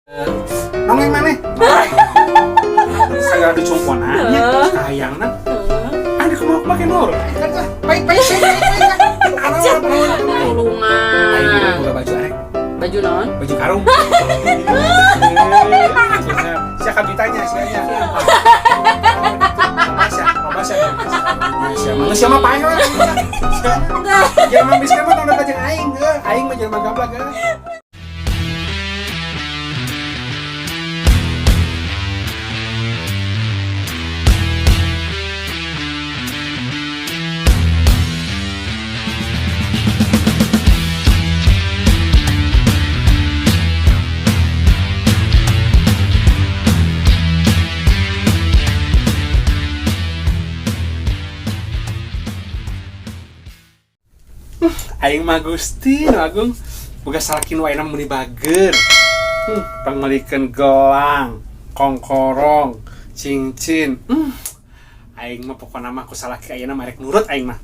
Nonggeng maneh. Sagala dicumponan nya, kahayangna. Ah, kumaha kumaha nur. Kan tah, pait pait pait pait. Aing Tulungan. Boga baju arek, Baju naon? Baju karung. Sia kabitanya sia nya. Loba loba sia. Sia mah sia mah paeh we. Jelema miskin mah tong dekat jeung aing, heuh. Aing mah jelema gablak heuh. Aing mah Gusti nu Agung boga salaki nu ayeuna meuni bager. Pangmeulikeun gelang, kongkorong, cincin. Aing mah pokona mah ku salaki ayeuna mah rek nurut aing mah.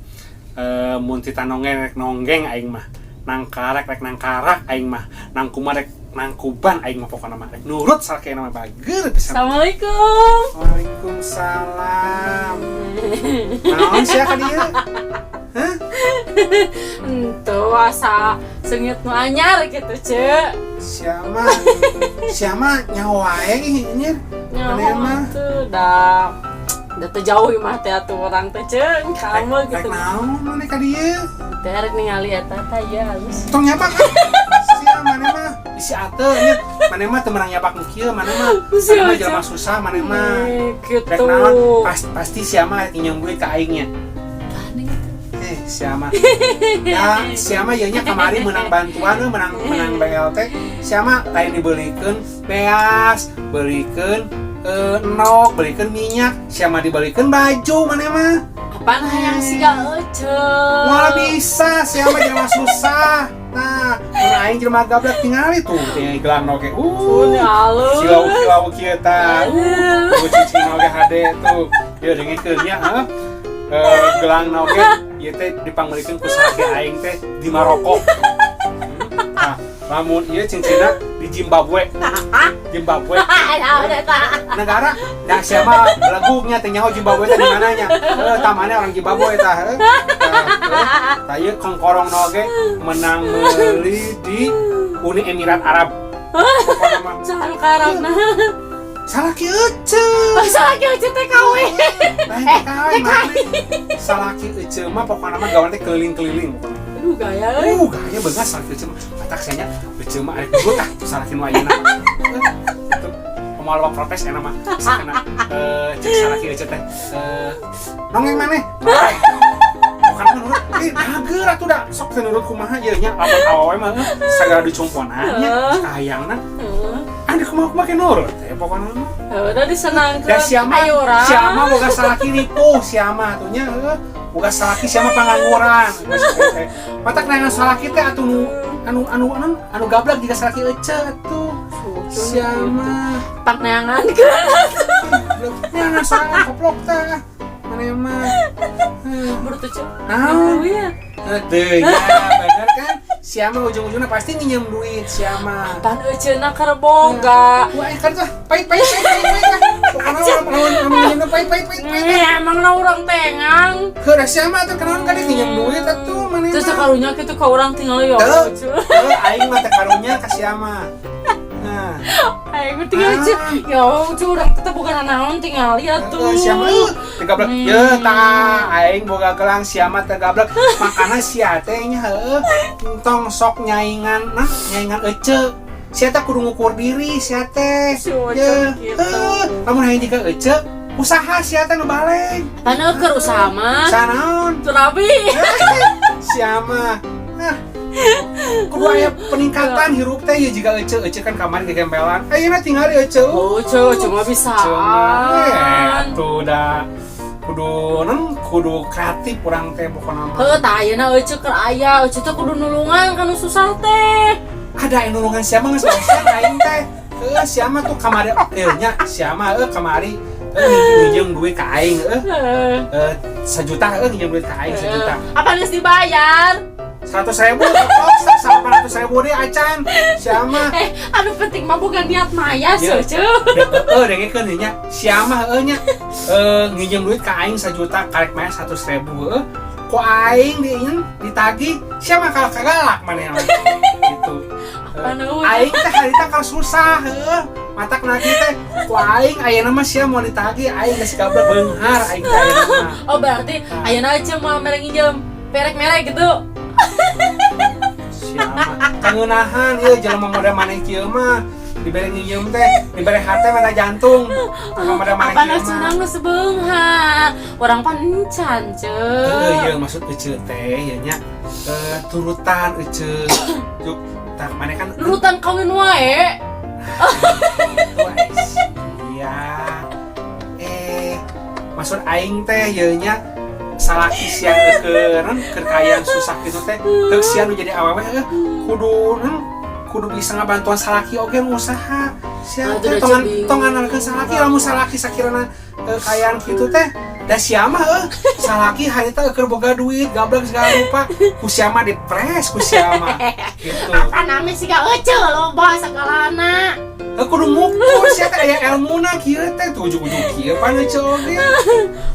Mun tita nonggeng rek nonggeng aing mah. Nangkarak rek nangkarak aing mah. Nangkuman rek nangkuban aing mah, pokona mah rek nurut salaki ayeuna mah bager pisan. Assalamualaikum. Waalaikumsalam. Naon sia ka dieu? Hah? Ento asa seungit nu anyar gitu, Ce. Siapa? Siapa nyawa wae ih anjir. Maneh mah. Nyaho tuh da da teu jauh imah teh atuh urang teh, Ce. Kamu Rek gitu. Naon maneh ka dieu? Teh rek ningali eta teh ya halus. Tong nyabak ah. Sia maneh mah isi ate nya. Maneh mah teu meunang nyabak nu kieu, maneh mah. Maneh mah jelema susah maneh mah. Gitu. Rek naon? Pasti sia mah rek nginjem duit ka aing nya. Aneh gitu. Eh, sia mah. Ya, sia mah ieu nya kamari menang bantuan euy, menang menang BLT. Sia mah lain dibelikeun beas, belikeun endog, belikeun minyak, sia mah dibelikeun baju maneh mah. Apaan hayang siga Ece? Moal bisa, sia mah jelema susah. Nah, mun aing jelema gablek tingali tuh, tingali gelang oge. Halus. Kilau-kilau kieu tah. Cincin oge hade tuh. Ieu dengekeun nya, heuh. Gelang oge ieu teh dipangmeulikeun ku salaki aing teh di Maroko. Nah, lamun ieu cincinna di Zimbabwe. Zimbabwe. Negara nah siapa belegugnya teh nyaho Zimbabwe teh di mananya. Heuh, tamannya orang Zimbabwe tah. Heuh. Tah, ieu kongkorong oge menang meuli di Uni Emirat Arab. Pokona mah Jangan karena. Salaki ece. Salaki Ece TKW. Lain TKW maneh. Salaki ece mah pokona mah gawe teh keliling-keliling pokona. Aduh gaya euy. Gaya beungas salaki ece mah. Matak sia nya ece mah arek nurut ah salaki nu ayeuna. Itu moal loba protes enak mah. Sakana cek salaki ece teh. Nonggeng maneh. Bukan mah nurut. Eh, bager atuh da. Sok teh nurut kumaha ieu nya lamun awewe mah sagala dicumponan nya kahayangna. Ah, di kumaha kumaha ke nurut teh pokona mah. Udah disenangkeun. Da siapa? Ayo urang. Siapa boga salaki nipuh siapa atuh nya heuh. Boga salaki siapa pangangguran. Matak neangan salaki teh atuh nu anu anu anu anu gablek jiga salaki ece atuh. Siapa? Pangneangan ke. Neangan sorangan koplok teh. Maneh mah. Baru tuh, Ce. Naon? Duit. Teu ya, bener kan? Siapa ujung-ujungnya pasti nginjem duit siapa. Apaan Ece na keur boga? Wah, kan tuh pait pait pait pait pait. Pokoknya orang orang nginjem pait pait pait pait. Nih, emang na urang tengang. Heuh, siapa tuh kenaon kan nginjem duit atuh maneh. Terus karunya kitu ka urang tinggal ya. Teu. Ece. Heuh, aing mah teh karunya ka siapa. Nah, Aing mah tinggal Ece. Ya Ece urang tetep bukan naon tinggal ya tuh. heuh, siapa teu gablek. Ye tah aing boga gelang siapa teu gablek. Makana sia teh nya heuh entong sok nyaingan nah nyaingan ece. Sia teh kudu ngukur diri sia teh. Si Ece Ye, gitu. heuh, lamun hayang jiga ece usaha sia teh nu balik. Tanah keur usaha mah. Usaha naon? Turabi. Siapa? Ah. Kudu aya peningkatan hirup teh ya jiga ece ece kan kamari gegembelan. Ayeuna tingali ece. Oh, Ece, cuma bisa. Ece mah atuh da kudu non kudu kreatif urang teh pokona mah. Heuh, tah ayeuna Ece keur aya, Ece teh kudu nulungan ka nu susah teh. Ada yang nulungan siapa geus bosan aing teh. Heuh, siapa tuh kamari nya siapa heuh kamari nginjem duit ka aing heuh. Heeh. Sejuta heuh nginjem duit ka aing sejuta. Apa geus dibayar? 100.000 kok, 800.000 deh acan. Siapa? Eh, anu penting mah bukan niat maya, Ya. Ceu. Heeh, dengekeun nya. Sia mah heueuh nya. Nginjem duit ka aing 1 juta karek maya 100.000 heueuh. Ku aing diin ditagih, sia mah kalah kagalak maneh mah. Gitu. Apa nu? Aing teh harita kalau susah heueuh. Matak nagih teh ku aing ayeuna mah sia mau ditagih aing geus gablek beunghar aing teh ayeuna mah. Oh, berarti ayeuna aja mau mere nginjem perek-merek gitu. Sia mah kangeunahan ieu jelema model maneh kieu mah dibere nginjem teh dibere hate mata jantung. Jelema model maneh Apa kieu mah. senang nu sebeunghar. Urang pan encan, Ceu. Heeh, ieu maksud ece teh ya nya turutan ece. Juk tah maneh kan Nurutan kawin wae. Tuh, iya. Maksud aing teh ieu nya salaki sia keur keur kaayaan susah gitu teh heuk sia nu jadi awewe kudu kudu bisa ngabantuan salaki oge nu usaha sia Ah, teh itu udah tongan bingung. tongan ngandalkeun salaki lamun salaki sakirana kaayaan kitu teh da sia mah salaki harita keur boga duit gablek segala rupa ku sia mah dipres ku sia mah gitu. Apa namanya sih gak ece loba sagalana. Kudu ngukur sia teh aya elmuna kieu teh tuh ujug-ujug kieu pan ece oge.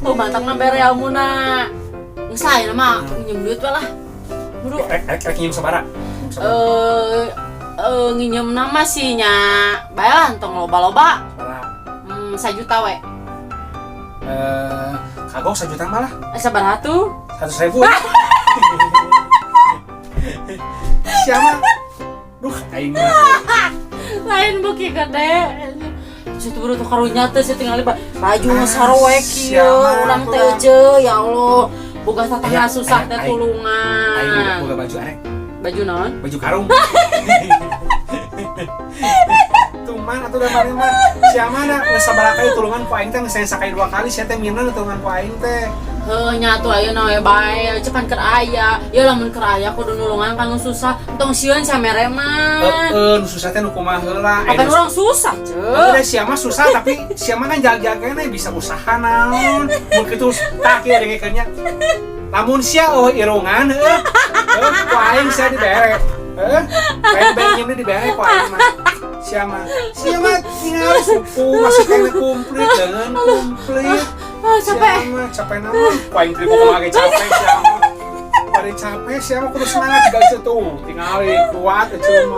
Oh, mantap bere elmuna. Geus lah ayeuna mah nginjem duit we lah. Buru. Rek rek rek nginjem sabaraha? Nginjem sabaraha? Eh, nginjem nama sih nya bae lah entong loba-loba. Sabaraha? 1 juta we. Kagok 1 juta malah. Eh, sabaraha tuh? 100.000. Siapa? Duh, aing mah. Lain buki gede. Situ buru tuh karunya teh saya tinggal baju Ah, saroek kieu siapa urang teh tuh? euceu ya Allah. Boga tetangga susah teh Aing tulungan. boga baju arek, Baju naon? Baju karung. Tuman atuh da maneh mah. Siapa da geus sabaraha kali tulungan ku aing teh geus sakali dua kali sia teh minang tulungan ku aing teh. Heuh nya atuh ayeuna we bae cepan keur aya. Ya lamun keur aya kudu nulungan kan nu susah. Entong sieun samere mah. Heeh, nu susah teh nu kumaha heula. Apa urang susah, Ceu? Udah sia mah susah tapi sia mah kan jaga-jagana bisa usaha naon. Mun kitu tah kieu dengekeun nya. Lamun sia eueuh irungan heueuh. Heuh ku aing sia dibere. Heuh. Kayak bere dibere ku aing mah. Sia mah. Sia mah tinggal suku masih kena komplit dengan komplit. Ah, capek. Sia mah capek nama. Ku aing terima kumaha ge capek sia mah. Pada capek sia mah kudu semangat juga tuh. Tinggal kuat itu mah.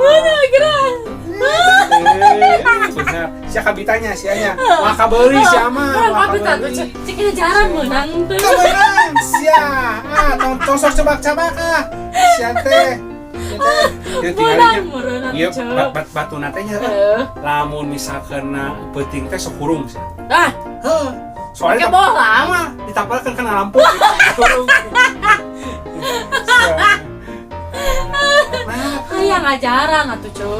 Eh, bener. Sia kabitanya sianya. Wah kabeuri sia mah. Urang Wah kabita tuh, kabeuri. cek cek jarang meunang tuh. Kebenaran sia. Ah, tong tong sok cabak-cabak ah. Sia teh. Sia teh. Dia Meunang tinggalnya. meureunna Iya, tuh, Ceu. bat bat batuna teh nya. Heuh. Lamun misalkan peuting teh sok hurung sia. Ah, Heuh. Soalnya pakai bohlam. mah ditapalkeun kana lampu gitu. Hurung. Sia. Nah, Hayang ngajaran atuh, Ceu.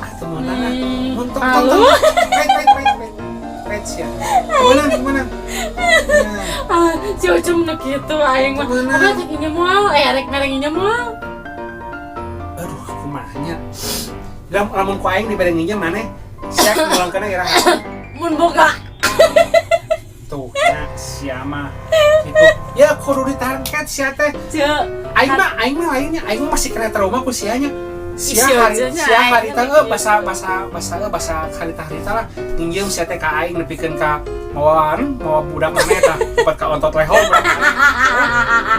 atuh meunang ah. Hmm, Mun tong tong malu. tong. Wait wait wait wait. Wait sia. Meunang meunang. Nah. Ah, si Ucum nu kitu aing mah. Meunang. Apa cek nginjem moal? Eh, rek mere nginjem moal. Aduh, kumahnya. Lamun ku aing dibere nginjem maneh, sia ngulangkeunna iraha? Mun boga. Tuh, nah sia mah. Gitu. Ya kudu ditarget sia teh. Ceu. Aing mah lainnya, aing mah masih kena trauma ku sianya. Sia Ih, hari sia sia aing harita mah eh bahasa bahasa bahasa bahasa harita-harita lah nginjem sia teh ka aing nepikeun ka mawa mawa budak maneh tah tempat ka ontot leho budak maneh.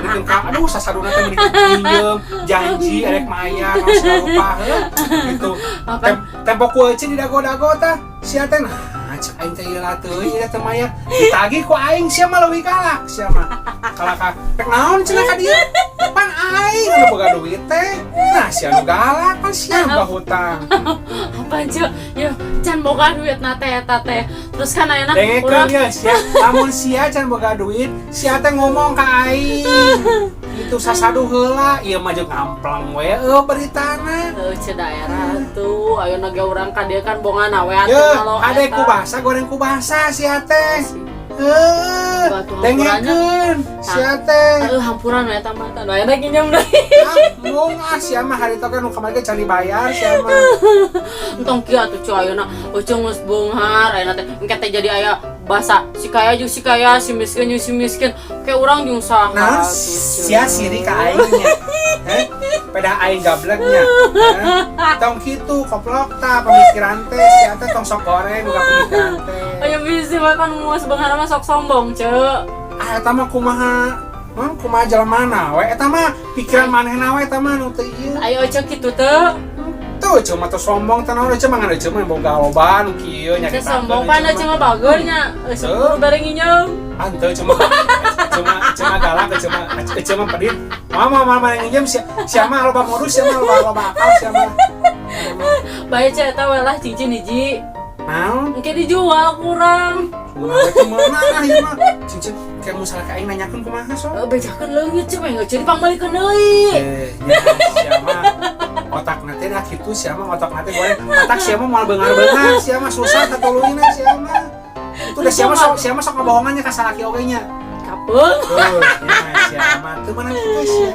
Nepikeun ka aduh sasaduna teh meni nginjem janji erek mayar naon segala rupa heuh gitu. Apa? Tempo ku euceun di dago-dago tah sia teh nah cek aing teh ieu lah teuing ieu teh mayar ditagih ku aing sia mah leuwih galak sia mah kalaka rek naon cenah ka dieu pan aing anu boga duit teh nah sia nu galak pan sia nu boga hutang. Apa Ceu? Ya can boga duit na teh eta teh. Terus kan ayeuna Dengekeun urang ya sia lamun sia can boga duit sia teh ngomong ka aing itu sasadu heula ieu mah jeung ngamplang we eueuh beritana. Heuh, ce daerah tuh ayeuna ge urang ka dieu kan bongana we atuh Ye, kalau ade eta. ku basa goreng ku basa sia teh. Heuh, Batu dengekeun sia teh. Aduh, hampuran we eta mah tah. Ayeuna nginjem deui. Ah, mung ah sia mah harita kan nu kamari ge can dibayar sia mah. Entong kieu atuh Ceu ayeuna ucung geus beunghar ayeuna teh engke teh jadi aya Basa si kaya jeung si kaya, si miskin jeung si miskin. Kayak urang jeung saha Nah, atuh, Ceu. sia siri ka aing nya. Heh, pedah aing gableknya. Heh, tong kitu koplok ta pemikiran teh sia teh tong sok goreng buka pemikiran teh. Aya bisi mah kan mus beunghar mah sok sombong, Ceu. Ah, eta mah kumaha? Mah kumaha jelema we eta mah pikiran manehna we eta mah nu teu ieu. Ayo Ceu kitu teu. Tuh cuma tuh sombong teh naon cuma ngan cuma boga loba nu kieu Ceu nyaritakeun. Sombong pan Ceu mah bager nya. Geus Teu. bareng nginyeum. Ah, teu cuma cuma cuma galak cuma cuma pedit. Mama mama mana nginjem sia mah loba modus, sia mah loba loba akal sia mah. Bae Ceu eta we lah cincin hiji. Naon? Engke dijual kurang. Kumaha teh meunang ieu mah. Cincin kayak misalnya ka aing nanyakeun kumaha sok. Eh, bejakeun leungit Ceu, mah geus dipangmeulikeun deui. Eh, nya sia mah otak teh dah kitu sia mah otak teh goreng. Otak sia mah moal beungar-beungar, sia mah susah katulungina sia mah. Itu udah sia mah sok ngebohongannya ka salaki oge nya. Kapeung. Tuh, nya sia mah teu meunang kitu sia.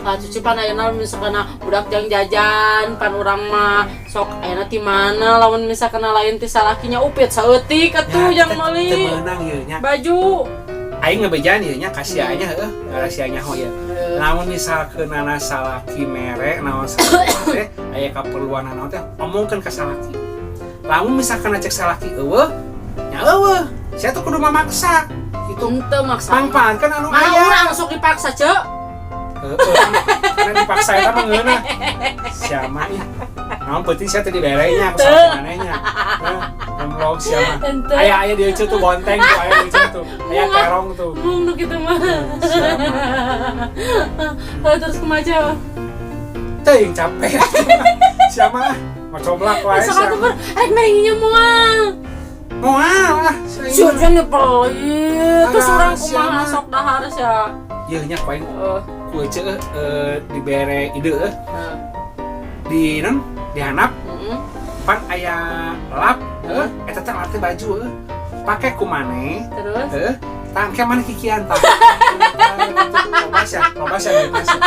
Ah, cucu pan ayeuna misalkan budak jang jajan pan urang mah sok ayeuna ti mana lamun misalkan lain ti salakinya upit saeutik atuh jang meuli Teu meunang ieu nya. Baju. Aing ngebejaan ieu nya ka sia nya heueuh, ka sia nyaho ieu. Lamun misalkeun nana salaki mere naon salaki teh aya kaperluan naon teh omongkeun ka salaki. Lamun misalkan cek salaki eueuh, nya eueuh. Sia tuh kudu mamaksa gitu. Henteu maksa. Mangpaatkeun anu Mana aya. urang sok dipaksa, Ceu. Heeh. Karena dipaksa eta mah ngeunah. Sia mah ih. Naon penting sia teh dibere nya ku salaki manehnya. Heuh, goblok sia mah. Henteu. Aya aya di ece tuh bonteng tuh, aya di ece tuh. Aya terong tuh. Mung nu kitu mah. Sia mah. Eh, terus kumaha, Ceu? Teuing capek. Sia mah mau coblak wae Sok sia atuh mah. ber rek mere nginjem moal. Moal ah. Sia nya pelit. Terus Ah, urang sia kumaha mah. sok dahar sia. Yeuh nya ku aing Eh, ku ece dibere ide eh, di non dihanap pan aya lap eta teh lap teh baju pake ku maneh. Terus? Tah engke maneh kikian tah. Loba sia, loba sia duitna sia.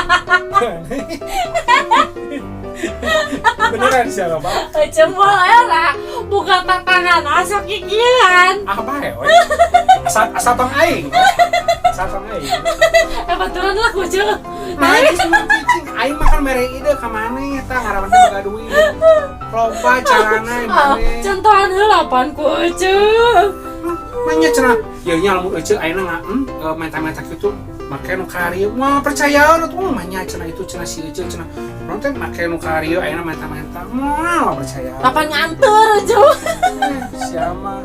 Beneran sia loba. Ceu moal era buka tantangan asa kikian. Ah bae we. Asal asal tong aing. Asal tong aing. Eh, baturan lah ku Ceu. Nah, geus mah cicing aing mah kan mere ide ka maneh eta ngarapan teh boga duit. Loba carana Ah, maneh. contohan heula pan ku Ceu. Manya cenah, ya nya lamun ece ayeuna nga menta-menta kitu make nu karieu moal percaya atuh manya cenah itu cenah si ece cenah. Urang teh make nu karieu ayeuna menta-menta moal percaya. Kapan nganter Ceu? Eh, siapa?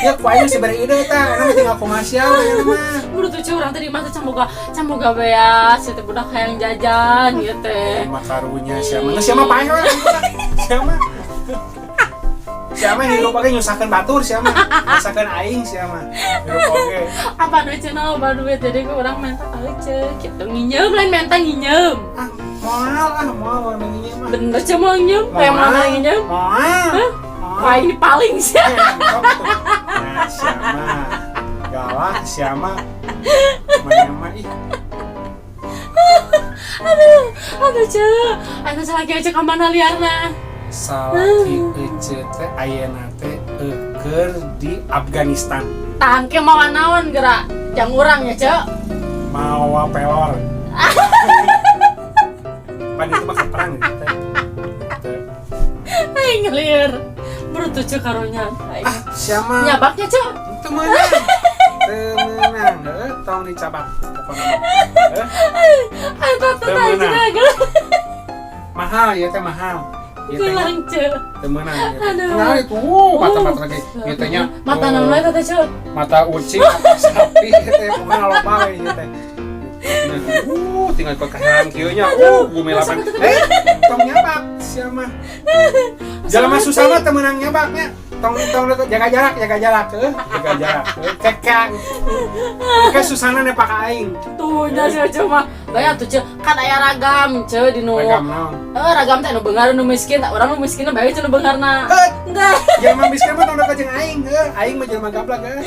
Ya ku aing geus bere ide tah, ayeuna mah tinggal kumaha sia we ayeuna mah. Menurut Ceu urang teh di mah teh can boga beas, sia teh budak hayang jajan ieu teh. Mah karunya sia mah. Sia mah paeh we. Sia mah. Sia mah hirup oge nyusahkeun batur sia mah. Nyusahkeun aing sia mah. Hirup oge. Apa duit cenah loba duit jadi ku urang menta ka Ceu kitu nginjem lain menta nginjem. Ah, moal ah moal we nginjem mah. Bener Ceu mau nginjem? Kayak mana nginjem? Moal. Hah? Wah, ini paling sih. Eh, sok tuh. Nah, sia mah. Galak sia mah. Mana mah ih. Aduh, aduh Ceu. Ayo salaki aja ka mana liarna? Salaki ece teh ayeuna teh keur di Afghanistan. Tangke mawa naon gerak? Jang urang ya, Ceu. Mawa pelor. Pan itu mah perang gitu teh. Teh. Aing ngelir. Menurut Ceu karunya. Aing. Ah, sia mah. Nyabaknya, Ceu. Teu meunang. Teu meunang, heuh, tong dicabak pokona mah. Heuh, Aing teh Teu teh meunang. aja. Mahal ya teh mahal. Ieu teh Gelang, Ceu. teu meunang ieu teh. Aduh. Nah itu mata-mata lagi. Ieu teh nya. Mata oh, naon wae teh, Ceu? Mata ucing, mata sapi ieu teh pokona loba we ieu teh. Tinggal ikut kaheran kieu nya. Bumi lapan. Eh, tong nyabak sia mah. Jelema susah mah teu meunang nyabaknya. Tong tong deket, jaga jarak, jaga jarak, jaga jarak. Kekang. Ke susahna nepak ka aing. Tuh, nya sia Ceu mah. Bayar tuh, Ceu. Kan aya ragam, Ceu di nu. Ragam naon? Eh, ragam teh nu beunghar nu miskin, urang nu miskin bae Ceu nu beungharna. Eh, Enggak. jelema miskin mah tong deket jeung aing, heuh. Aing mah jelema gablak, heuh.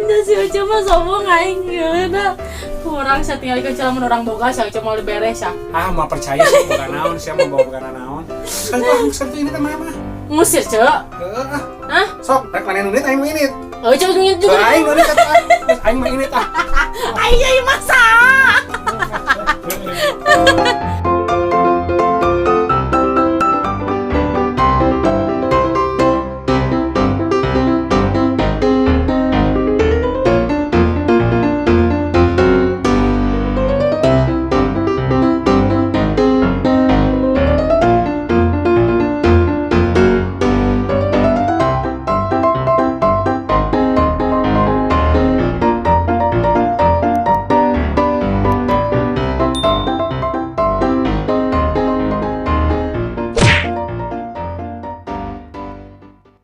Nya si Ucu mah sombong aing geuna. Kurang saya tinggal ke lamun urang boga sia Ucu mau diberes ya. Ah, mau percaya sih boga naon, sia mau bawa boga naon. Kan tuh satu ini teh mah. Ngusir, Ceu. Heeh, ah. Hah? Sok, rek maneh nu indit, aing nu indit. Oh, coba ngindit juga. Aing nu indit atuh, ah. Terus aing mah indit ah. Aing masa.